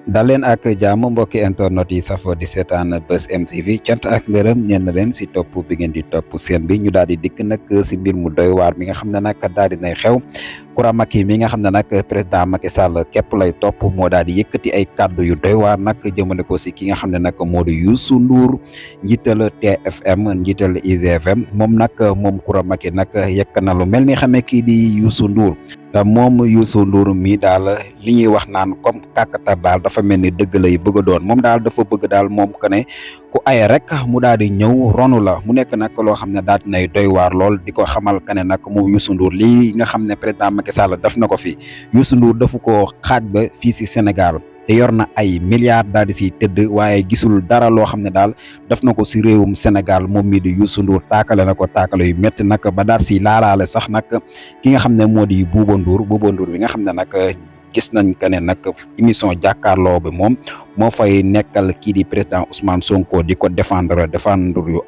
daleen ak jàmm mbokki internet yi safo di seetaan Buzz M TV cant ak ngërëm ñenn leen si topp bi ngeen di topp seen bi ñu daal di dikk nag si mbir mu doy waar mi nga xam ne nag daal di nay xew Coura Macky mi nga xam ne nag président Macky Sall képp lay topp moo daal di yëkkati ay kàddu yu doy waar nag jëmale ko si ki nga xam ne nag moo di Youssou Ndour njiital TFM njiital IGFM moom Coura Macky nag yekk na lu mel ni xamee kii di Youssou Ndour moom Youssou Ndour mi daal li ñuy wax naan comme kàkkatar daal dafa mel ni dëgg lay bëgg a doon moom daal dafa bëgg daal moom que ne ku aye rek mu daal di ñëw ronu la mu nekk nag loo xam ne daal di nay doy waar lool di ko xamal que ne nag moom Youssou Ndour lii nga xam ne président Macky Sall def na ko fi Youssou Ndour dafa ko xaaj ba fii si Sénégal te yor na ay milliards daal di siy tëdd waaye gisul dara loo xam ne daal def na ko si réewum Sénégal moom mii di Youssou Ndour taakale na ko taakale yu métti nag ba daal si laalaale sax nag ki nga xam ne moo di Bouba Ndour bi nga xam ne nag gis nañ que ne nag émission jàkkaarloo bi moom moo fay nekkal kii di président Ousmane Sonko di ko défendre yu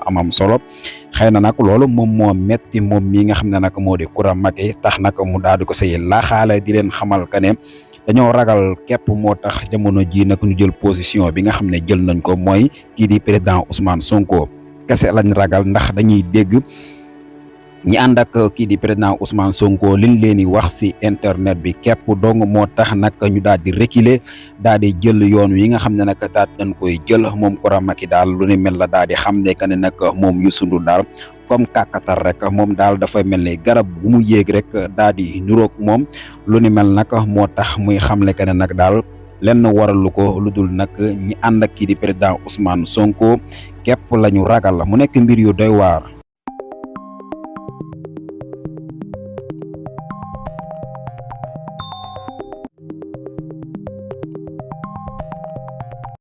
amam solo xëy na nag loolu moom moo metti moom mii nga xam ne nag moo di Coura Macky tax nag mu daal di ko say laaxaale di leen xamal que ne dañoo ragal képp moo tax jamono ji nag ñu jël position bi nga xam ne jël nañ ko mooy kii di président Ousmane Sonko kese lañ ragal ndax dañuy dégg ñi ànd ak kii di président Ousmane Sonko liñ leen di wax si internet bi képp dong moo tax nag ñu daal di reculer daal di jël yoon wi nga xam ne nag daal dañ koy jël moom Coura Macky daal lu ni mel la daal di xam ne que ne nag moom Youssou Ndour daal comme kàkkatar rek moom daal dafay mel ni garab bu mu yéeg rek daal di niroog moom lu ni mel nag moo tax muy xamle que ne nag daal lenn waralu ko lu dul nag ñi ànd ak kii di président Ousmane Sonko képp la ñu ragal mu nekk mbir yu doy waar.